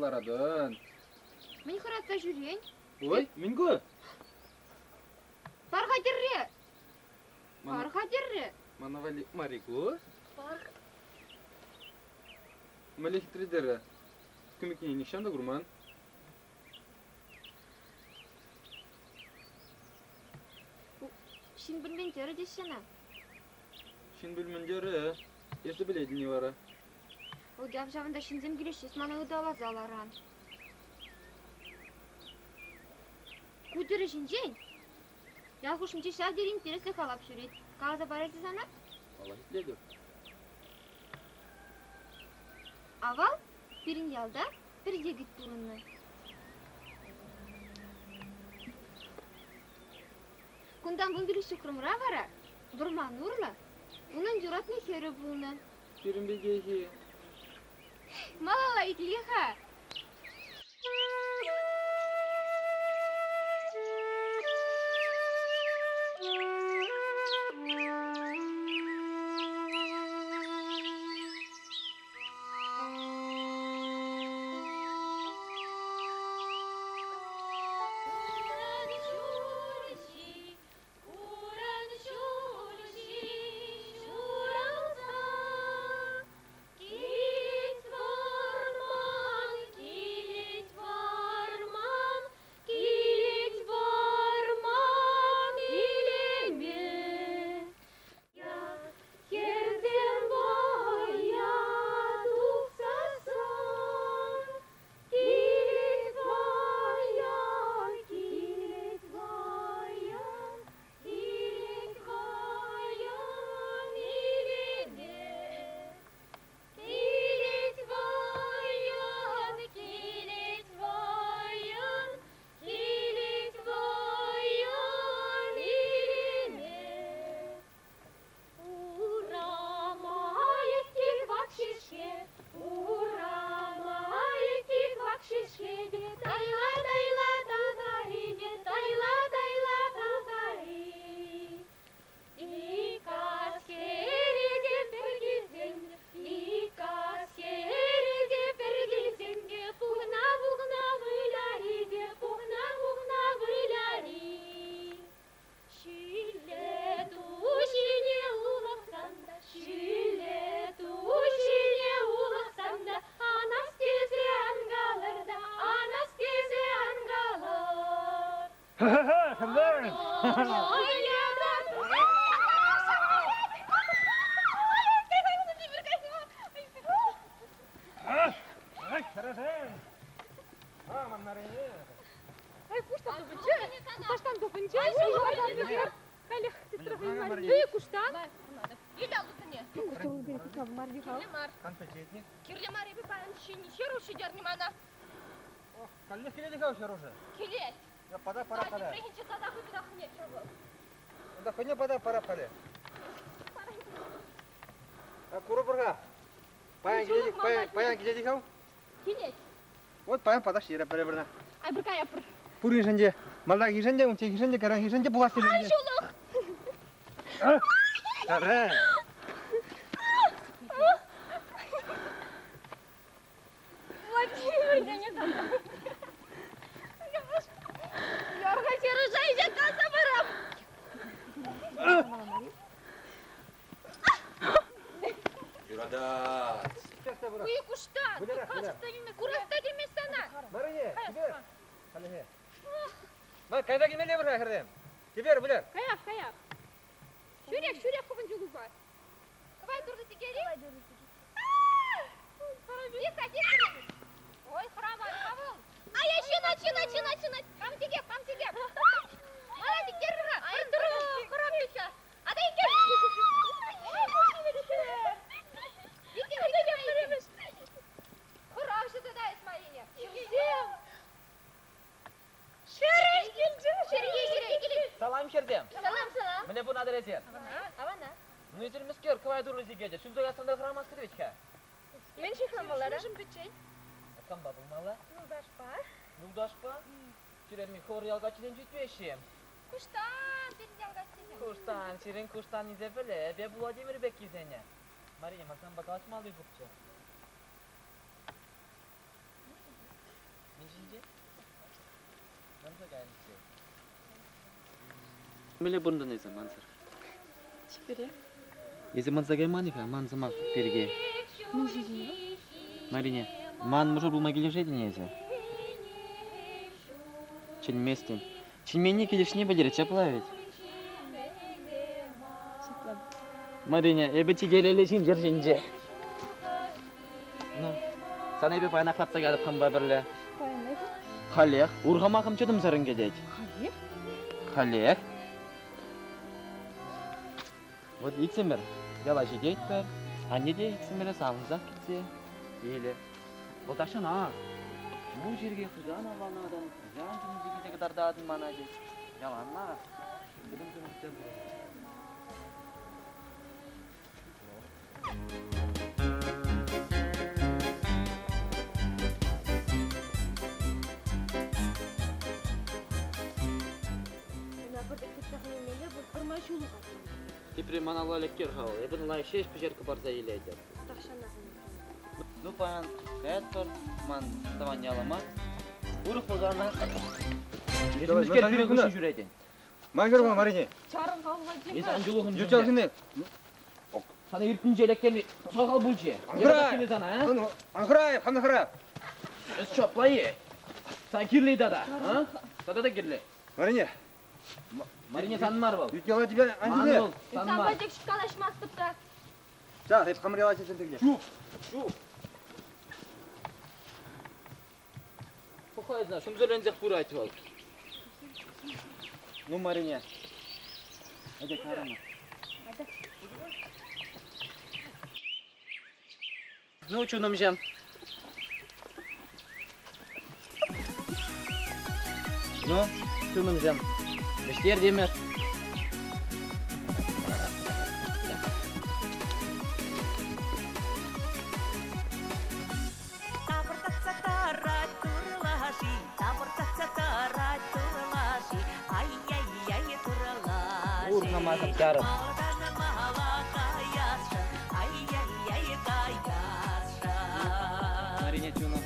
ларатӑн. Мӗн хӑратса ҫӳрен? Ой, мӗн ку? Пар-ха тӗрре! Пар-ха тӗрре! Мана валли мар-и ку? Пар. Мӗнле хитре тӗрӗ. Кӳмеккине нихҫан та курман. Ҫын пӗлмен тӗрӗ теҫҫӗ ӑна. Ҫын пӗлмен тӗрӗ. Эсӗ пӗлетӗн-и вара? Вӑл ҫавӑнта ҫынсем килеҫҫӗ, эс мана ыталаса ларан. Ку тӗрӗ ҫинчен ял хушшинче ҫав тери интереслӗ халап ҫӳрет. Каласа парас-и сана? Паллах итлетӗп. Авал пирӗн ялта пӗр йӗкӗт пурӑннӑ. Кунтан 15 ҫухрӑмра вара вӑрман урлӑ унӑн юратнӑ хӗрӗ пулнӑ. Пирӗн пекех-и? Малалла итле-ха. Хуран ҫулҫи ҫуралса Килет вӑрман, килет вӑрман, килет вӑрман илеме. Хӗрсем вӑййа тухсассӑн Килет вӑййа, килет вӑййа, килет вӑййа илеме. Килет вӑййӑн, килет вӑййӑн, килет вӑййӑн илеме. Урама кивак ҫеҫке, урама кивак ҫеҫке те тайла-тайла тутари те тайла-тайла тутари. Икас хӗрӗ те пӗр килсен, икас хӗрӗ те пӗр килсен те пухна-пухна выляри те пухна-пухна выляри. Ҫӳллӗ ту ҫине улӑхсан та, ҫӳллӗ ту ҫине улӑхсан та, анас тесе ан калӑр та, анас тесе ан калӑр. Хӗрлӗ! Ай, куштан тупӑнчӗ. Таштан тупӑнчӗ. Халех Эй, куштан. Ил аллусене. Кирлӗ мар. Кирлӗ мар эпӗ паян ҫыру ҫитернӗ мана. Каллех килет-ха ҫырушӑ? Килет. Я пода пора хале. Тепрехинче тата хытӑрах хӗнет вӑл. Унта хӑйне пода пора хале. Курӑпӑр-ха. Паян килет, паян килет-ха? Килет. Вот паян паташ ҫире пӗр-пӗрне. Ай, пӗр каяпӑр. Пуриншӗн те, малтанхишӗн те, унчченхишӗн те, кайранхишӗн те пулас тетӗн. Ай, ҫулӑх! Ара! Владимир, я не знаю. Ярга сережа иде каса барам. Юратать. Уй, куштан! Курас та килмест сана! Марине, теперь. Халӗхе. Ма, кайта килмелле пыр-ха, хӗрсем. Теперь, выляр. Каях, каях. Ҫӳрех, ҫӳрех хӑвӑн ҫулупа. Давай, туртӑ сикери. Тихо, тихо. Ой, храма, Павел. Ай, ай, ҫынать, ҫынать, ҫынать, ҫынать. Кам сикеп, кам сикеп. Мала сиктерер-ха. Ай, тӑрӑ, храм тихо. Ата иккӗ. Иккӗ, иккӗ, Хӑравҫӑ тата эс, Марине. Ҫынсем. Ҫӗрӗш килчӗ. Ҫӗрке, ҫӗрке килет. Салам, хӗрсем. Салам, салам. Мӗне пурӑнатӑр эсир? Авана. Ну, эсир мӗскер, кӑвайт урлӑ сикетӗр. Ҫунса яссан та хӑрамастӑр вӗт-ха. Мӗн ҫыхламалла? Шӑм пӗччен. Кампа пулмалла? Юлташпа. Юлташпа? Сирӗн хӑвӑр ял каччисем ҫитмеҫҫӗ. Куштан, пирӗн ял каччисем. Куштан, сирӗн куштаннисем пӗле, эпӗ Владимир пеккисене. Мария, ман санпа калаҫмалли пурччӗ. Манса кайнӑччӗ. Мӗнле пурӑнтӑн эсӗ мансӑр? Чиперех. Эсӗ манса кайман-и-ха ман сӑмах пирки? Мӗн ҫинчен вӑл? Марине, ман мӑшӑр пулма килӗшетӗн-и эсӗ? Чӗнместӗн. Чӗнменни килӗшни пӗлтерет, ҫапла вӗт? Ҫапла. Марине, эпӗ чи телейлӗ ҫын ҫӗр ҫинче. Ну, сана эпӗ паянах лартса каятӑп хампа пӗрле. Паянах? Халех. Урхамахӑм чӑтӑмсӑррӑн кӗтет. Халех? Халех. Вот иксӗмӗр яла ҫитетпӗр. Анне те иксӗмӗре савӑнсах кӗтсе илӗ. Вӑл тахҫанах ну ҫирке хӑҫан авланатӑн, хӑҫан чунӗнче килсе кӑтартатӑн мана тет. Яланах пӗтӗм кӗтсе пурӑнать. Тепре ман алла леккер-ха вӑл. Эпӗ лайӑх ҫеҫ пӗҫерккӗ парса илетӗп. Тахҫанах. Ну, паян каятпӑр ман тӑван ялӑма. Урӑх пулсан Мӗскер пирӗн хыҫҫӑн ҫӳретӗн? Ман хӗр Марине. Чарӑн-ха, Владимир. Эс ан юлӑхӑн Ют Сана иртнинче лектерни сахал пулчӗ. Анхра! Сана, а? Анхра, ханхра! Эс что, плае? Сана кирлӗ тата, а? Тата та кирлӗ. Марине. Марине сан мар вӑл. Ют яла тебя Ман ан вӑл, сан Санпа мар. тек калаҫмастӑп та. Ча, эп хамӑр яла ҫитсен тӗлне. Чуп, чуп. Пӑхайсна, сӗмсӗрленсех пырать вӑл. Ну, Марине, атя карӑмӑр. Ну, чунӑмҫӑм. Ну, чунӑмҫӑм, вӗҫтертӗмӗр. Тапӑртатса тарать турлаши, тапӑртатса тарать турлаши, ай-яй-яй турлаши. Урхамахӑм чарӑм. Малтан мала каясшӑн, ай-яй-яй каясшӑн. Марине чунӑм.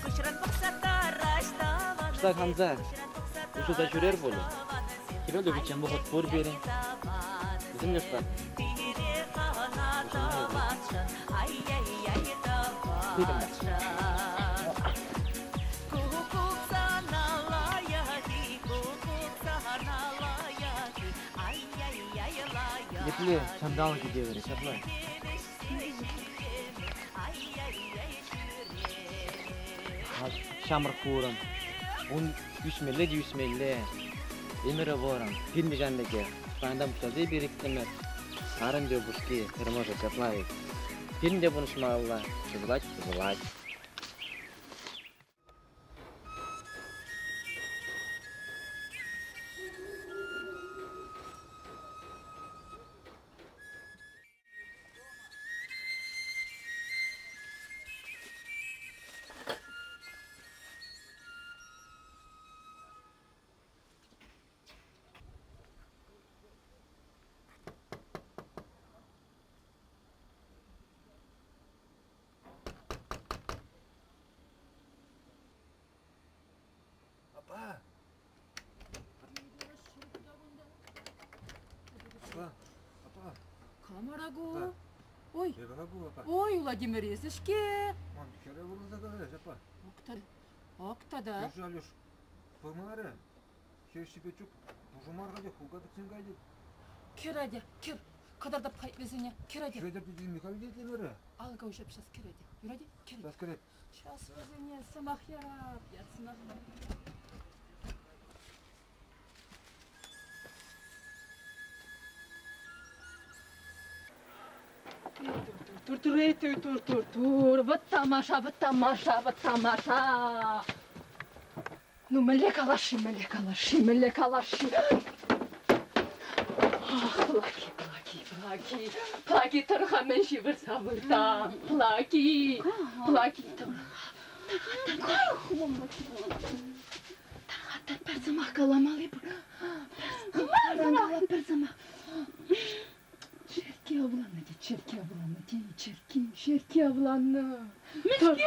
Куҫран пӑхса тараҫ тӑванӑсем, Пӑхса канса, куҫран пӑхса уҫӑлса ҫӳрер пулӗ. Хӗвел тухиччен вӑхӑт пур пирӗн. Вӗсем те шутлать. Пире кӑна тӑвасшӑн, ай-яй-яй Тытӑннӑ. тӑвасшӑн. Куккук сана лайӑх-и, куккук сана лайӑх-и, ай-яй-яй лайӑх-и. Епле ҫанталӑкӗ те вӗри, ҫапла. Ҫамрӑк хурӑн. Ун ӳсмелле те ӳсмелле. Ӗмӗрӗ вӑрӑм. Пирӗн те ҫавӑн пекех. Паянтан пуҫласа эпир иксӗмӗр арӑм те упӑшки, хӗр мӑшӑр ҫапла вӗт. Пирӗн те пурнӑҫмалла. Тӑсӑлать, тӑсӑлать. Апа! Апа, апа. Камара ку? Ой, Эпӗ ку, апа. ой, Владимир, эсӗ-ҫке. Ман хӗре вырӑнса тӑрать, апа. Ак та, ак тата. Кӳршӗ Алюш, пымарӗ. Хирӗҫҫипе чук пушӑ мар-ха те, хука пӗтсен кайӗ. Кӗр атя, кӗр. Кӑтартӑп хай вӗсене. Кӗр атя. Хветӗр тете Михаил тетемӗрӗ. Алӑка уҫап час кӗр атя. Юрать-и? Кӗр. Час кӗрет. Час вӗсене сӑмах ярап, ят сӑмах. Тур, тур, тур, тур, тур, тур, вӑт тамаша, вӑт тамаша, вӑт тамаша. Ну, мӗнле калас-ши, мӗнле калас-ши, мӗнле калас-ши? Ах, Плаки, Плаки, Плаки, Плаки, тӑр-ха, мӗн ҫывӑрса выртан? Плаки, Плаки, тӑр-ха, тӑр-ха, тӑр-ха, тӑр, пӗр сӑмах каламалли пур. Пӗр сӑмах, пӗр сӑмах. Черкке авланнӑ тет, черкке авланнӑ тет, черкки, черкки авланнӑ. Мӗскер?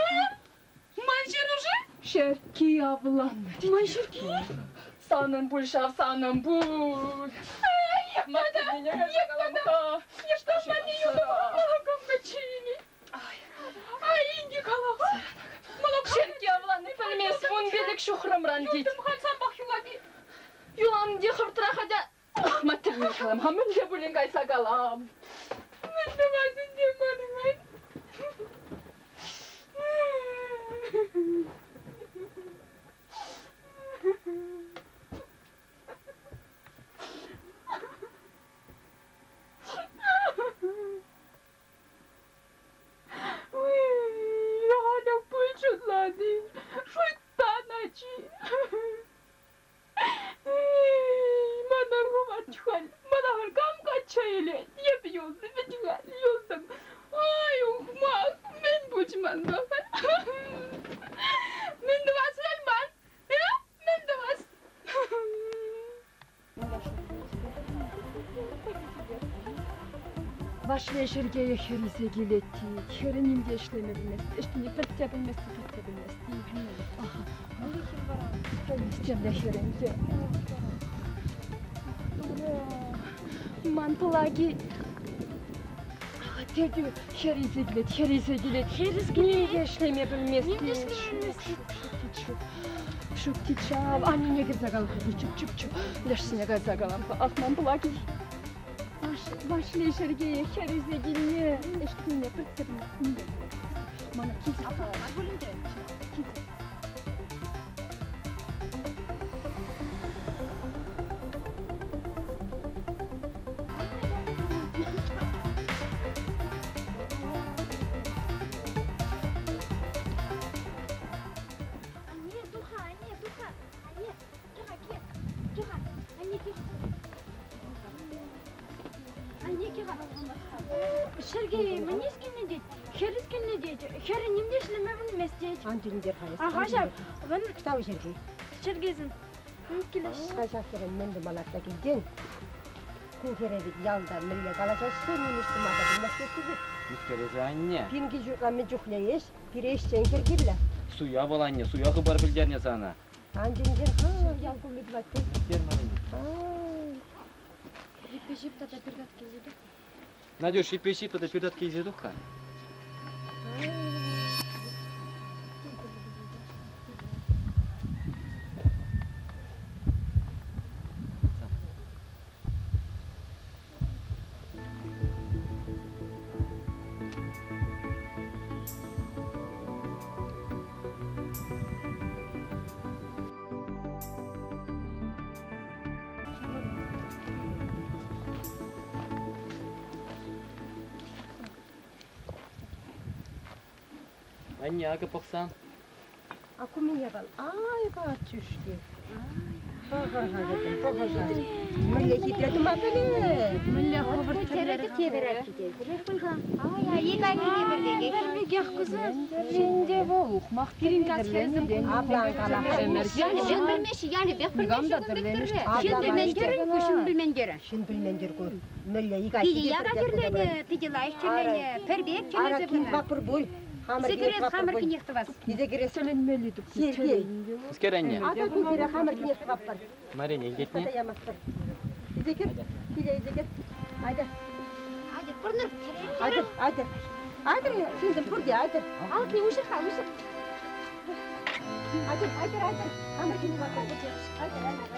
Ман ҫыру-ши? Черкки авланнӑ тет. Ман ҫырки? Санӑн пуль ҫав, санӑн пуль. Ай, инки калава. Шеркке авланни пӗлмест, 15 ҫухрӑмран тет. Юлан те хӑвӑртрах атя. Маттӗрне калам-ха, мӗнле пулин кайса калам. Мӗн тӑвас ӗнтӗ манӑн? Халех пылчӑклани, шуйттан ачи. Мана хӑвать халь, мана халь кам качча илет? Эп юлтӑм вӗт-ха, юлтӑм. Ай, ухмах, мӗн пулчӗ манпа халь? Мӗн тӑвас халь ман? Э? Мӗн тӑвас? Ваҫлей Сергее хӗресе килет тет. Хӗрӗ ним те ӗҫлеме пӗлмест. Ӗҫтине пӗртте пӗлмест, пӗртте пӗлмест. Пӗлмест темле хӗрӗнче. Ман Пӑлаки тетӳ хӗресе килет, хӗресе килет. Ним те ӗҫлеме пӗлмест. Ҫук, ҫук, ҫук, тет ҫав. Аннене кӗрсе калам-ха, чуп, чуп, чуп. Лешсене кайса калам-ха. Ах, ман Пӑлаки. Ваҫлей Сергее хӗресе килне ӗҫтине пӗртте пӗлмест. Мана килсе килсе. Анне, туха, анне, туха. Анне, туха, кил. Туха, анне, кил. Анне, кил. Сергей, мӗн килнӗ тет? Хӗрес килнӗ тет. Хӗрӗ ним те ӗҫлеме пӗлмест тет. Ан тӳнтер-ха эс. Аха ҫав. Вӑн Ӑҫта Сергей? Сергейсен. Килӗш. Ҫак хӗрӗн мӗн тума лартса килтен? Ку хӗре ведь ялта мӗнле калаҫаҫҫӗ, ним ӗҫ тума та пӗлмест вӗт. Мӗскер анне? Пин кил-ҫуртра мӗн чухлӗ ӗҫ, пире ӗҫчен хӗр кирлӗ. Суя вӑл анне, суя хыпар пӗлтернӗ сана. Ан тӳнтер-ха, ял кулли тӑвать те. Йӗппе ҫип тата пир татки илсе тух. Надюш, йӗппе ҫип тата пир татки илсе тух-ха. Анне, акӑ пӑхсан. А ку мӗн япал? Ай, паччӑшки. Пӑхӑр-ха, пӑхӑр-ха. Мӗнле хитре тума пӗлет. Мӗнле хӑвӑрт Пӗр пекех кусем. Ӗнтӗ вӑл ухмах Пирӗн кас хӗрсем Аплан калаха. Ҫын пӗлмеҫҫӗ, ялӗпех пӗлмеҫҫӗ кун пек тӗрре. Ҫын пӗлмендерӗн ку, ҫын пӗлмендерӗ. Ҫын пӗлмендер ку. Мӗнле ик Питӗ яка тӗрленӗ, питӗ лайӑх тӗрленӗ, пӗр пек Ара тӗрлесе кин пынӑ. вапӑр пуль. Хамӑр Сикӗрес кинех хамӑр вапӑр пуль. кинех тӑвас. Килсе кӗрес. Тӗлӗнмелли тупнӑ. Сергей. Мӗскер анне? Ата ку хӗре хамӑр кинех тӑватпӑр. Марине, илтетне? Тата ямастпӑр. Илсе кӗр. Киле илсе кӗр. Айтӑр. Атя, пӑрнӑр. Айтӑр, айтӑр. Айтӑр, ҫынсем пурте, айтӑр. Алӑкне уҫӑр-ха, уҫӑр. Айтӑр, айтӑр, айтӑр. Хамӑр кинех вапӑр. Айтӑр, айтӑр.